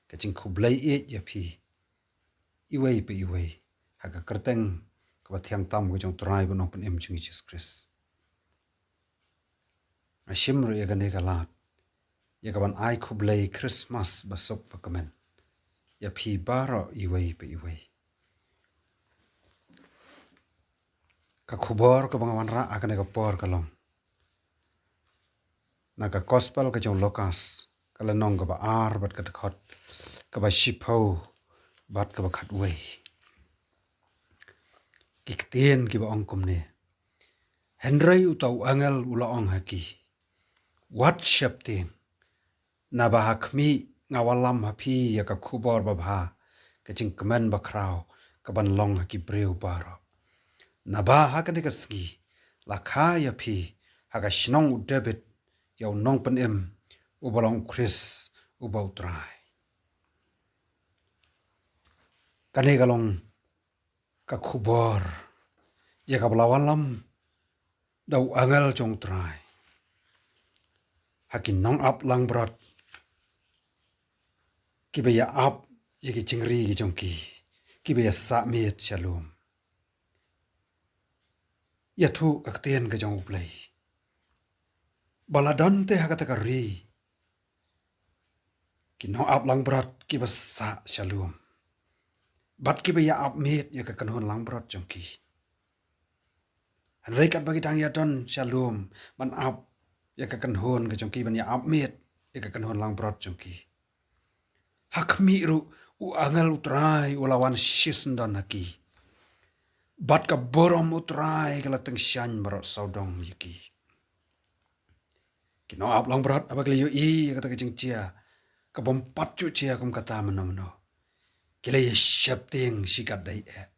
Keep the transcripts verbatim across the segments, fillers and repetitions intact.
ka jingkhublei ïeit ïa phi iwei pa iwei ha ka kyrteng kaba thiang tam ka jong u Trai bad u Nongpynim jong ngi Jisu Khrist. Nga shim ruh ïa kane ka lad ïa kaban ai khublei Khristmas basuk bakmen ïa phi baroh iwei pa iwei. Ka khubor kaba nga wanrah ha kane ka por ka long na ka Gospel ka jong u Lukas, ka lynnong kaba ar bad ka dkhot kaba shiphew bad kaba khatwei. Ki ktien kiba ong kumne: Hynrei uta u angel u la ong ha ki, wat sheptieng, naba ha khmih nga wallam ha phi ïa ka khubor babha ka jingkmen bakhraw kaban long ha ki briew baroh. Naba ha kane ka sngi la kha ïa phi ha ka shnong u David ïa u Nongpynim uba long u Khrist uba u Trai. Kane ka long ka khubor ïa kaba la wallam da u angel jong u Trai ha ki nongap langbrot kiba ïa ap ïa ki jingri ki jong ki, kiba ïa sah miet sha lum. Ïathuh ka ktien ka jong U Blei ba la don te ha kata ka ri ki nongap langbrot kiba sah sha lum bad kiba ïa ap miet ïa ka kynhun langbrot jong ki. Hynrei katba ki dang ïa don sha lum ban ap ïa ka kynhun ka jong ki, ban ïa ap miet ïa ka kynhun langbrot jong ki, ha khmih ruh u angel U Trai u la wan shisyndon ha ki bad ka burom U Trai ka la tyngshaiñ baroh sawdong ïa ki. Ki nongap langbrot haba ki la ïohi ïa kata ka jingjia kabym pat ju jia kum kata mynno mynno, ki la ïa sheptieng shikatdei eh.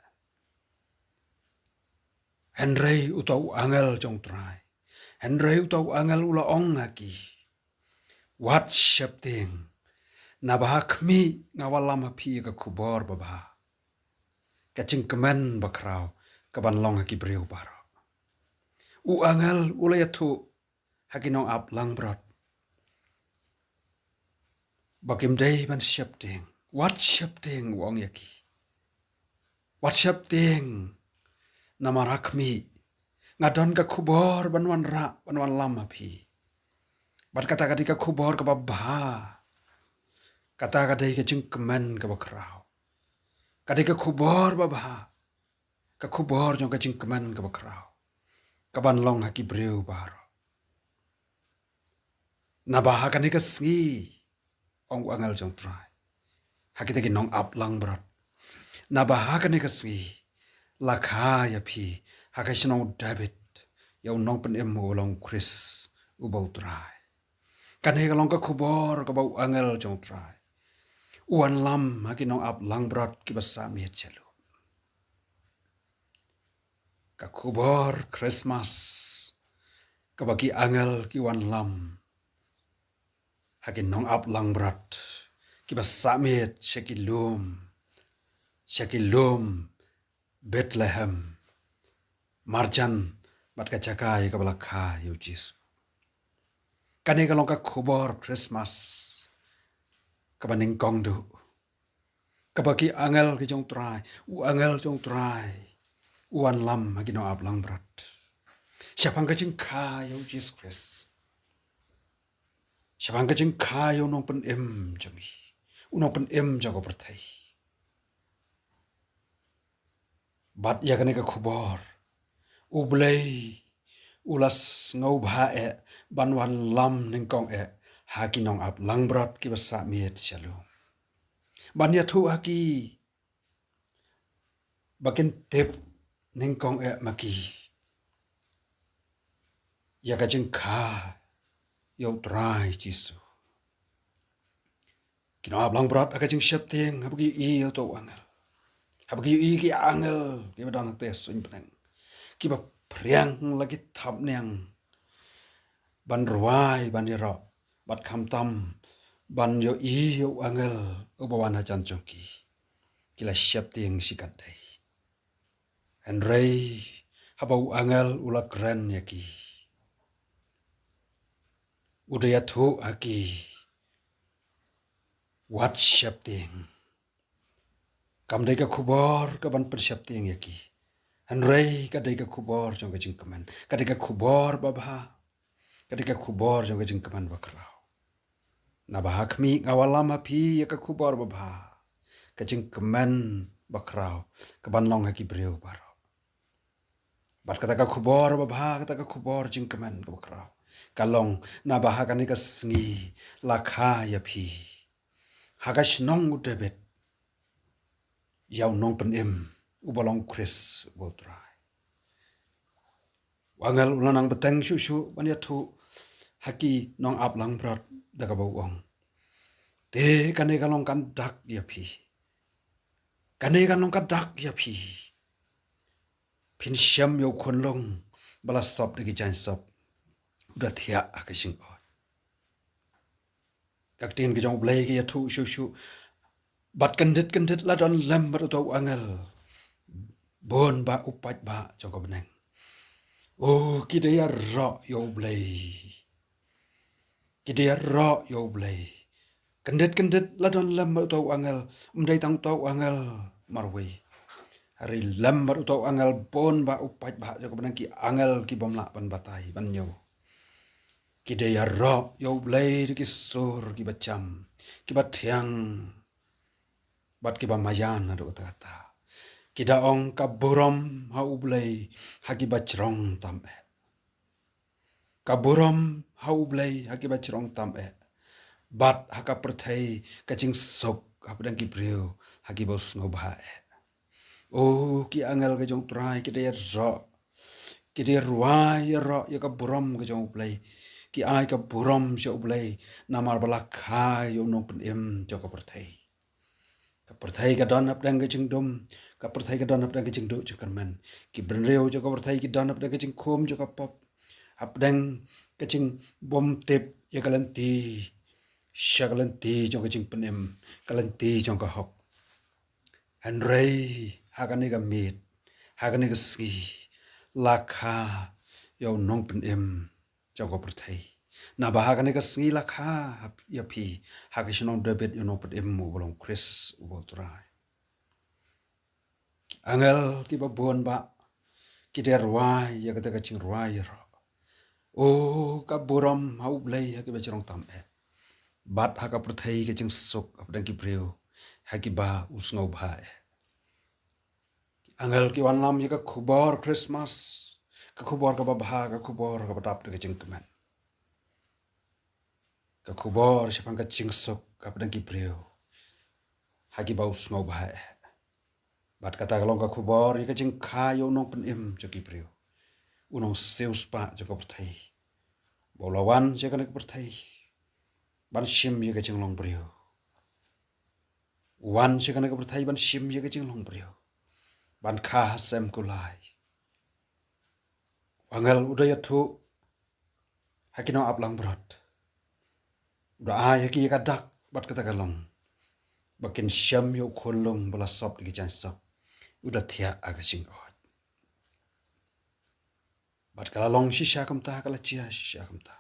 Hynrei uta u angel jong U Trai, hynrei uta u angel u la ong ha ki, wat sheptieng, naba ha khmih nga wallam ha phi ïa ka khubor babha ka jingkmen bakhraw kaban long ha ki briew baroh. U angel u la ïathuh ha ki nongap langbrot ba kim dei ban sheptieng. Wat sheptieng, u ong ïa ki, wat sheptieng, namar ha khmih nga don ka khubor ban wanrah, ban wanlam ha phi. Bad kata ka dei ka khubor kaba bha, kata ka dei ka jingkmen kaba khraw, ka dei ka khubor babha, ka khubor jong ka jingkmen kaba khraw kaban long ha ki briew baroh. Naba ha kane ka sngi, ong u angel jong U Trai ha kita ki nongap langbrot, naba ha kane ka sngi la kha ïa phi ha ka shnong David ïa u Nongpynim uba long u Khrist uba U Trai. Kane ka long ka khubor kaba u angel jong U Trai u wanlam ha ki nongap langbrot kiba sah miet sha lum. Ka khubor Khristmas kaba ki angel ki wanlam ha ki nongap langbrot kiba sah miet sha ki lum, sha ki lum Bethlehem, marjan bad ka jaka ïa kaba la kha ïa u Jisu. Kane ka long ka khubor Khristmas kaba nyngkong duh kaba ki angel ki jong U Trai, u angel jong U Trai u wanlam ha ki nongap langbrot shaphang ka jingkha ïa u Jisu Khrist, shaphang ka jingkha ïa u Nongpynim jong ngi, u Nongpynim jong ka pyrthei. Bad ïa kane ka khubor U Blei u la sngewbha eh ban wanlam nyngkong eh ha ki nongap langbrot kiba sah miet sha lum, ban ïathuh ha ki ba kin tip nyngkong eh ma ki ïa ka jingkha ïa U Trai Jisu. Ki nongap langbrot ha ka jingsheptieng haba ki ïohi ïa uta u angel, haba ki ïohi ki angel kiba don hangtei suiñ bneng kiba phriang la ki thapniang ban rwai ban ïaroh bad khamtam ban ïohi ïa u angel uba wan hajan jong ki, ki la sheptieng shikatdei. Hynrei haba u angel u la kren ïa ki, u da ïathuh ha ki Wat sheptieng. Kam dei ka khubor kaban pynsheptieng ïa ki. Hynrei ka dei ka khubor jong ka jingkmen. Ka dei ka khubor babha. Ka dei ka khubor jong ka jingkmen bakhraw. Naba ha khmih nga wallam ha phi ïa ka khubor babha. Ka jingkmen bakhraw. Kaban long ha ki briew baroh. Bad kata ka khubor babha, kata ka khubor jingkmen kaba khraw, ka long naba ha kane ka sngi la kha ïa phi ha ka shnong u David ïa u nongpynim uba long Khrist uba u Trai. U angel u la nang bteng shuh shuh ban ïathuh ha ki nongap langbrot da kaba u ong, te kane ka long ka dak ïa phi. Kane ka long ka dak ïa phi. Phin shem ïa u khunlung ba la sop da ki jaiñsop, u da thiah ha ka jingoi. Ka ktien ka jong U Blei ka ïathuh shuh shuh. Bad kyndit kyndit la don lem bad uto u angel, bun bah u paidbah jong ka bneng. O, ki da ïaroh ïa U Blei. Ki da ïaroh ïa U Blei. Kyndit kyndit la don lem bad uto u angel, ym dei tang uto u angel marwei. Hynrei lem bad uto u angel bun bah u paidbah jong ka bneng, ki angel ki bym lah ban batai ban ñiew. Ki da ïaroh ïa U Blei da ki sur kiba jam, kiba thiang bad kiba maïan haduh katta katta. Ki da ong, ka burom ha U Blei ha kiba jrong tam eh. Ka burom ha U Blei ha kiba jrong tam eh. Bad ha ka pyrthei ka jingsuk hapdeng ki briew ha kiba u sngewbha eh. O, ki angel ka jong U Trai ki da ïaroh, ki da ïarwai ïaroh ïa ka burom ka jong U Blei. Ki ai ka burom sha U Blei namar ba la kha ïa u nongpynim jong ka pyrthei. Ka pyrthei ka don hapdeng ka jingdum, ka pyrthei ka don hapdeng ka jingduh jingkyrmen. Ki briew jong ka pyrthei ki don hapdeng ka jingkhum jong ka pop, hapdeng ka jingbymtip ïa ka lynti sha ka lynti jong ka jingpynim, ka lynti jong ka hok. Hynrei ha kane ka miet, ha kane ka sngi, la kha ïa u nongpynim jong ka pyrthei. Naba ha kane ka sngi la kha ïa phi ha ka shnong David ïa u nongpynim uba long Khrist uba u Trai. Ki angel kiba bun bah ki da rwai ïa kata ka jingrwai ïaroh. O, ka burom ha U Blei ha kiba jrong tam eh. Bad ha ka pyrthei ka jingsuk hapdeng ki briew ha kiba u sngewbha eh. Ki angel ki wanlam ïa ka khubor Christmas, ka khubor kaba bha, ka khubor kaba dap da ka jingkmen. Ka khubor shaphang ka jingsuk hapdeng ki briew ha kiba u sngewbha eh. Bad kata ka long ka khubor ïa ka jingkha ïa u nongpynim jong ki briew, u nongsiewspah jong ka pyrthei, ba u la wan sha kane ka pyrthei ban shim ïa ka jinglong briew. U wan sha kane ka pyrthei ban shim ïa ka jinglong briew, ban kha ha sem kulai. U angel u da ïathuh ha ki nongap langbrot, u da ai ha ki ïa ka dak bad kata ka long, ba kin shem ïa u khunlung ba la sop da ki jaiñsop, u da thiah ha ka jingoit. Bad ka la long shisha kumta, ka la jia shisha kumta.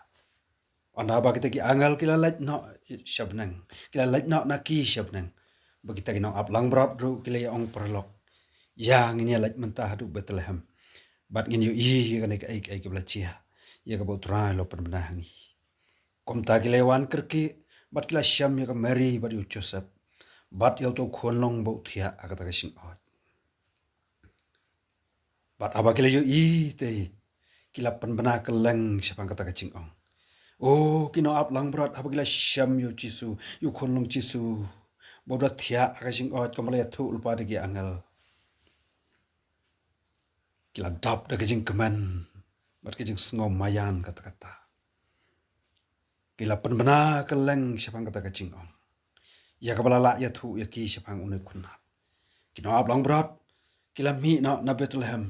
Ynda ba kita ki angel ki la leit noh sha bneng, ki la leit noh na ki sha bneng, ba kita ki nongap langbrot ruh ki la ïa ong paralok, ïa ngin ïa leit mynta haduh Bethlehem, bad ngin ïohi ïa kane kaei kaei kaba la jia, ïa kaba u Trai u la pynbna ha ngi. Kumta ki la ïa wan kyrkieh bad ki la shem ïa ka Mari bad ïa u Joseph, bad ïa uto u khunlung ba u thiah ha kata ka jingoit. Bad haba ki la ïohi te, ki la pynbna kylleng shaphang kata ka jingong. O, ki nongap langbrot, haba ki la shem ïa u Jisu, ïa u khunlung Jisu ba u da thiah ha ka jingoit kumba la ïathuh lypa da ki angel, ki la dap da ka jingkmen bad ka jingsngew maïan katta katta. Ki la pynbna kylleng shaphang kata ka jingong, ïa kaba la lah ïathuh ïa ki shaphang une u khynnah. Ki nongap langbrot ki la mih noh na Bethlehem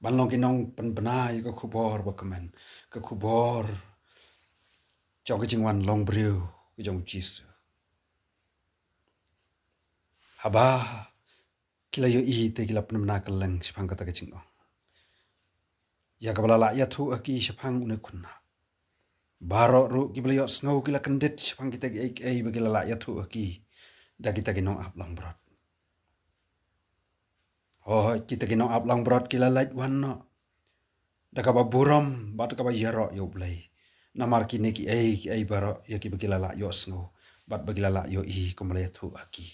ban long ki nongpynbna ïa ka khubor bakmen, ka khubor jong ka jingwan long briew ka jong u Jisu. Haba ki la ïohi te, ki la pynbna kylleng shaphang kata ka jingong, ïa kaba la lah ïathuh ha ki shaphang une u khynnah. Baroh ruh kiba la ïohsngew ki la kyndit shaphang kita kiei kiei ba ki la lah ïathuh ha ki da kita ki nongap langbrot. Hooid, kita ki nongap langbrot ki la leit wan noh da kaba burom bad kaba ïaroh ïa U Blei namar kine kiei kiei baroh ïa kiba ki la lah ïohsngew bad ba ki la lah ïohi kumba la ïathuh ha ki.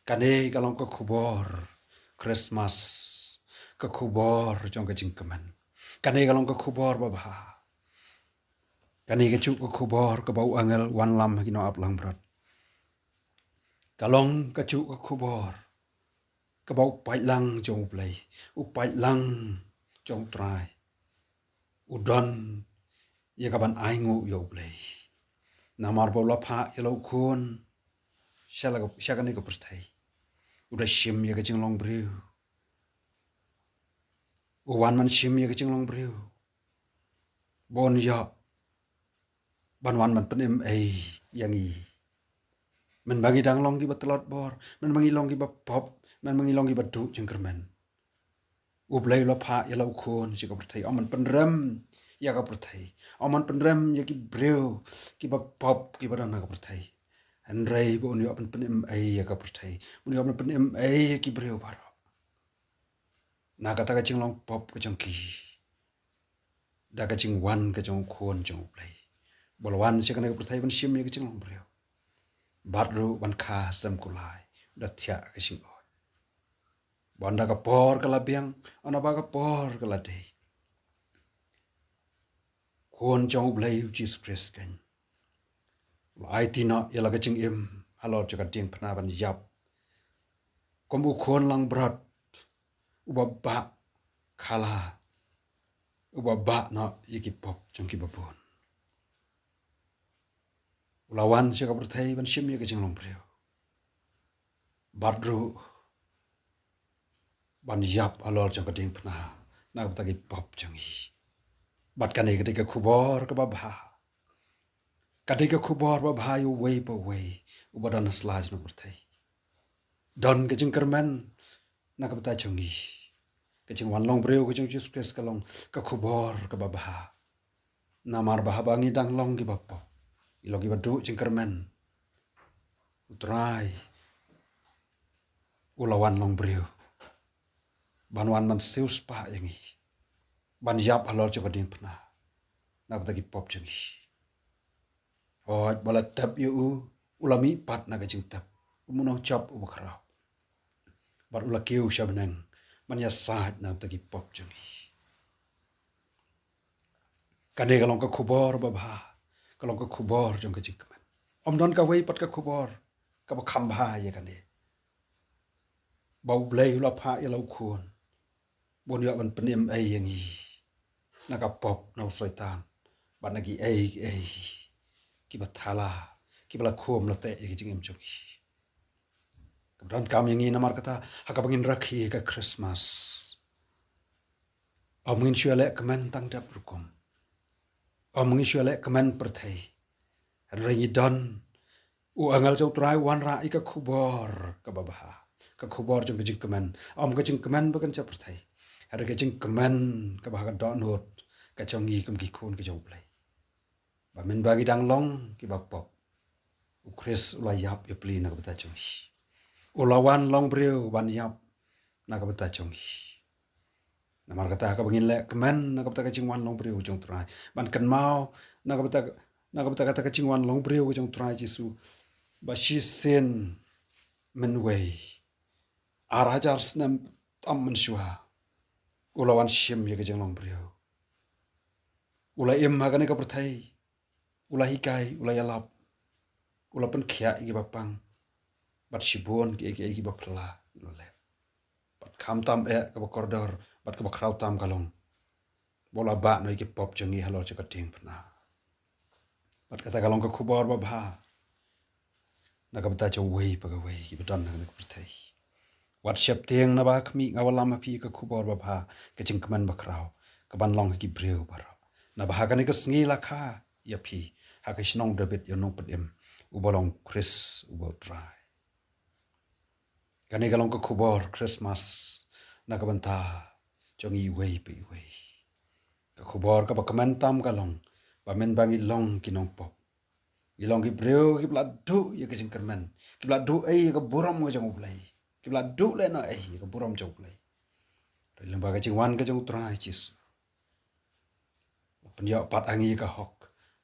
Kane ka long ka khubor Khristmas, ka khubor jong ka jingkmen. Kane ka long ka khubor babha. Kane kajuh ka khubor kaba u angel u wanlam ha ki nongap langbrot ka long kajuh ka khubor kaba u paidlang jong U Blei, u paidlang jong U Trai, u don ïa kaban ainguh ïa U Blei. Namar ba u la phah ïa la u khun sha la ka, sha kane ka pyrthei, u da shim ïa ka jinglong briew. U wan ban shim ïa ka jinglong briew ba un ïoh ban wan ban pynim ei ïa ngi. Mynba ngi dang long kiba tlot bor, mynba ngi long kiba pop, mynba ngi long kiba duh jingkyrmen, U Blei u la phah ïa la u khun sha ka pyrthei, ym ban pynrem ïa ka pyrthei, ym ban pynrem ïa ki briew kiba pop kiba don ha ka pyrthei, hynrei ba un ïoh ban pynim ei ïa ka pyrthei, un ïoh ban pynim ei ïa ki briew baroh na kata ka jinglong pop ka jong ki, da ka jingwan ka jong u khun jong U Blei ba la wan sha kane ka pyrthei ban shim ïa ka jinglong briew bad ruh ban kha sem kulai da thiah ka jingoi. Ba ynda ka por ka la biang, ynda ba ka por ka la dei, Khun jong U Blei U Jisu Khrist keiñ u la aiti noh ïa la ka jingim halor jong ka diengphna ban ïap kum u khun langbrot uba bah khala, uba bah noh ïa ki pop jong kiba bun. U la wan sha ka pyrthei ban shim ïa ka jinglong briew bad ruh ban ïap halor jong ka diengphna na ka bynta ki pop jong ngi. Bad kane ka dei ka khubor kaba bha. Ka dei ka khubor babha ïa uwei pa uwei uba don ha sla jong ka pyrthei. Don ka jingkyrmen na ka bynta jong ngi. Ka jingwan long briew ka jong U Jisu Khrist ka long ka khubor kaba bha. Namar ba haba ngi dang long kiba pop, ngi long kiba duh jingkyrmen, U Trai u la wan long briew ban wan ban siewspah ïa ngi, ban ïap halor jong ka diengphna na ka bynta ki pop jong ngi. Hooid, ba la tep ïa u, u la mihpat na ka jingtep kum u nongjop uba khraw, bad u la kiew sha bneng ban ïasaid na ka bynta ki pop jong ngi. Kane ka long ka khubor babha, ka long ka khubor jong ka jingkmen. Ym don kawei pat ka khubor kaba kham bha ïa kane, ba U Blei u la phah ïa la u khun ba un ïoh ban pynim ei ïa ngi na ka pop, na u Soitan bad na kiei kiei kiba thala, kiba la khum la teh ïa ka jingim jong ngi. Kaba donkam ïa ngi namar kata ha kaba ngin rakhe ka Khristmas, ym ngin shu ïaleh kmen tang dep rukom, ym ngin shu ïaleh kmen pyrthei. Hynrei ngi don u angel jong U Trai u wanrah ïa ka khubor kaba bha, ka khubor jong ka jingkmen, ym ka jingkmen ba kan jop pyrthei, hynrei ka jingkmen kaba ha ka dohnud ka jong ngi kum ki khun ka jong U Blei. Ba mynba ngi dang long kiba pop, U Khrist u la ïap ïa pli na ka bynta jong ngi. U la wan long briew ban ïap na ka bynta jong ngi. Namar kata ha kaba ngin leh kmen na ka bynta ka jingwan long briew jong U Trai, ban kynmaw na ka bynta, na ka bynta kata ka jingwan long briew jong U Trai Jisu, ba shisien mynwei, ar hajar snem tam mynshuwa, u la wan shim ïa ka jinglong briew. U la im ha kane ka pyrthei, u la hikai, u la ïalap, u la pynkhiah ïa kiba pang, bad shibun kiei kiei kiba phylla u la leh. Bad khamtam eh kaba kordor bad kaba khraw tam ka long ba u la bah noh ïa ki pop jong ngi halor jong ka diengphna. Bad kata ka long ka khubor babha na ka bynta jong uwei pa kawei kiba don ha kane ka pyrthei. Wat sheptieng, naba ha khmih nga wallam ha phi ka khubor babha, ka jingkmen bakhraw kaban long ha ki briew baroh. Naba ha kane ka sngi la kha ïa phi ha ka shnong Dabid ïa u Nongpynim, uba long Khrist uba U Trai. Kane ka long ka khubor Khristmas na ka bynta jong ngi iwei pa iwei. Ka khubor kaba kmen tam ka long ba mynba ngi long ki nongpop, ngi long ki briew kiba la duh ïa ka jingkyrmen, kiba la duh ei ïa ka burom ka jong U Blei, kiba la duh lehnohei ïa ka burom jong U Blei. Hynrei lyngba ka jingwan ka jong U Trai Jisu, la pynïoh pat ha ngi ïa ka hok,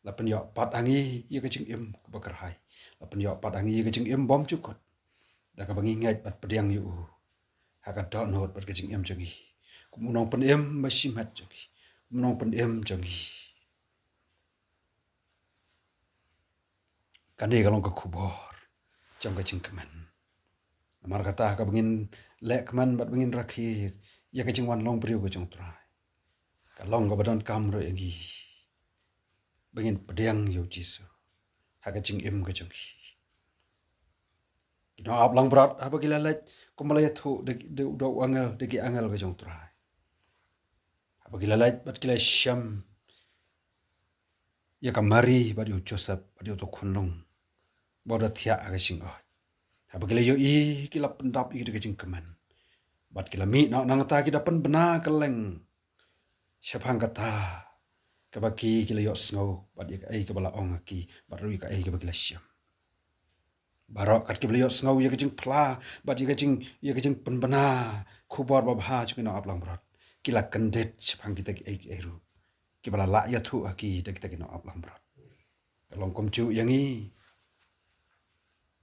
la pynïoh pat ha ngi ïa ka jingim kaba kyrhai, la pynïoh pat ha ngi ïa ka jingim bymjukut, da kaba ngi ngeit bad pdiang ïa U ha ka dohnud bad ka jingim jong ngi, kum U Nongpynim bashimet jong ngi, kum U Nongpynim jong ngi. Kane ka long ka khubor jong ka jingkmen. Namar kata, haba ngin leh kmen bad ba ngin rakhe ïa ka jingwan long briew ka jong U Trai, ka long kaba donkam ruh ïa ngi ba ngin pdiang ïa U Jisu ha ka jingim ka jong ngi. Ki nongap langbrot, haba ki la leit, kumba la ïathuh da, da, da u angel, da ki angel ka jong U Trai, haba ki la leit bad ki la shem ïa ka Mari bad ïa u Joseph bad ïa uto u khunlung ba u da thiah ha ka shyngod, haba ki la ïohi, ki la pyndap ïa ki da ka jingkmen, bad ki la mih noh nangta, ki da pynbna kylleng shaphang kata kaba ki, ki la ïohsngew, bad ïa kaei kaba la ong ha ki, bad ruh ïa kaei kaba ki la shem. Baroh kat kiba la ïohsngew ïa ka jingphla bad ïa ka jing, ïa ka jingpynbna khubor babha jong ki nongap langbrot, ki la kyndit shaphang kita kiei kiei ruh kiba la lah ïathuh ha ki da kita ki nongap langbrot. Ka long kumjuh ïa ngi,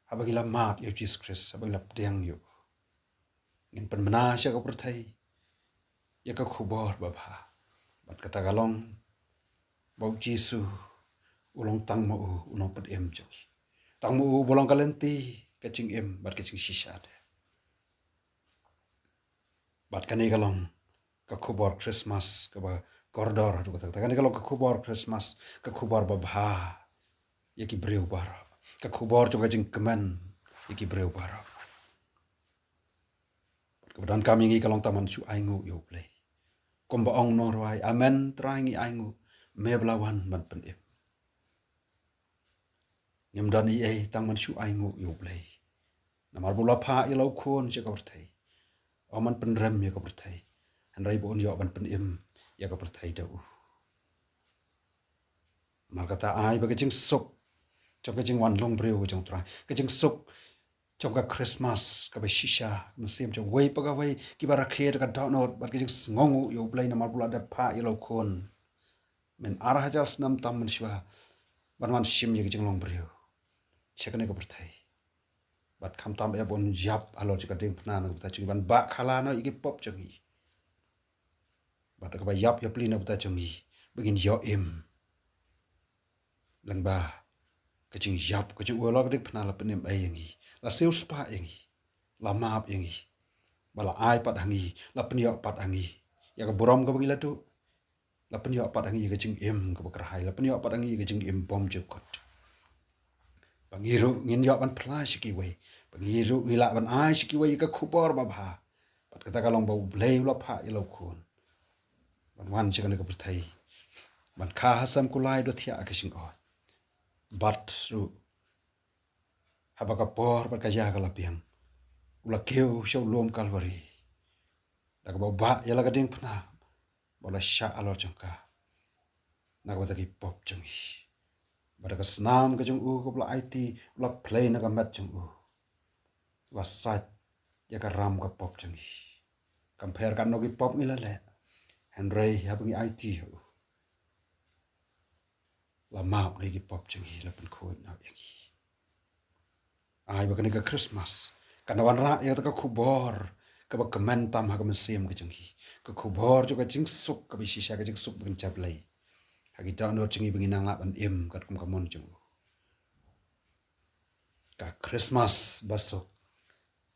haba ngi la map ïa U Jisu Khrist, haba ngi la pdiang ïa U, ngin pynbna sha ka pyrthei ïa ka khubor babha. Bad kata ka long ba U Jisu u long tang ma U u Nongpynim jong ngi, tang ma U uba long ka lynti, ka jingim bad ka jingshisha te. Bad kane ka long ka khubor Christmas kaba kordor haduh katta katta. Kane ka long ka khubor Christmas, ka khubor babha ïa ki briew baroh, ka khubor jong ka jingkmen ïa ki briew baroh. Bad kaba donkam ïa ngi ka long tang ban shu ainguh ïa U Blei. Kumba ong u nongrwai, amen Trai, ngi ainguh, me ba la wan ban pynim. Ngim don ei ei tang ban shu ainguh ïa U Blei, namar ba U la phah ïa la U Khun sha ka pyrthei, ym ban pynrem ïa ka pyrthei, hynrei ba un ïoh ban pynim ïa ka pyrthei da U. Namar kata, ai ba ka jingsuk jong ka jingwan long briew ka jong U Trai, ka jingsuk jong ka Christmas kaba shisha, mynsiem jong uwei pa kawei, kiba rakhe da ka dohnud bad ka jingsngewnguh ïa U Blei namar ba U la dep phah ïa la U Khun myn ar hajar snem tam mynshuwa ban wan shim ïa ka jinglong briew sha kane ka pyrthei. Bad khamtam ïa ba un ïap halor jong ka diengphna na ka bynta jong ngi, ban bah khala noh ïa ki pop jong ngi. Bad kaba ïap ïapli na ka bynta jong ngi, ba ngin ïoh im lyngba ka jingïap ka jong U halor ka diengphna, la pynim ei ïa ngi, la siewspah ïa ngi, la map ïa ngi, ba la ai pat ha ngi, la pynïoh pat ha ngi ïa ka burom kaba ngi la duh, la pynïoh pat ha ngi ïa ka jingim kaba kyrhai, la pynïoh pat ha ngi ïa ka jingim bymjukut, ba ngi ruh ngin ïoh ban phla sha kiwei, ba ngi ruh ngi lah ban ai sha kiwei ïa ka khubor babha. Bad kata ka long ba U Blei U la phah ïa la U Khun ban wan sha kane ka pyrthei, ban kha ha sem kulai, da thiah ha ka shyngod. Bad ruh, haba ka por bad ka ïa ka la biang, U la kiew sha u lum Kalbari, da kaba U bah ïa la ka diengphna ba U la shah halor jong ka na ka bynta ki pop jong ngi. Bad da ka snam ka jong U kaba la aiti, U la plie na ka met jong U, U la sait ïa ka ram ka pop jong ngi. Kam pher katno ki pop ngi la leh, hynrei haba ngi aiti ha U, la map noh ïa ki pop jong ngi, la pynkhuid noh ïa ngi. Ai ba kane ka Christmas kan wanrah ïa kata ka khubor kaba kmen tam ha ka mynsiem ka jong ngi, ka khubor jong ka jingsuk kaba shisha, ka jingsuk ba kynja blei ha ki dohnud jong ngi, ba ngin nang lah ban im katkum ka mon jong U. Ka Christmas basuk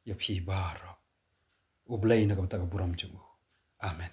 ïa phi baroh. U Blei na ka bynta ka burom jong U. Amen.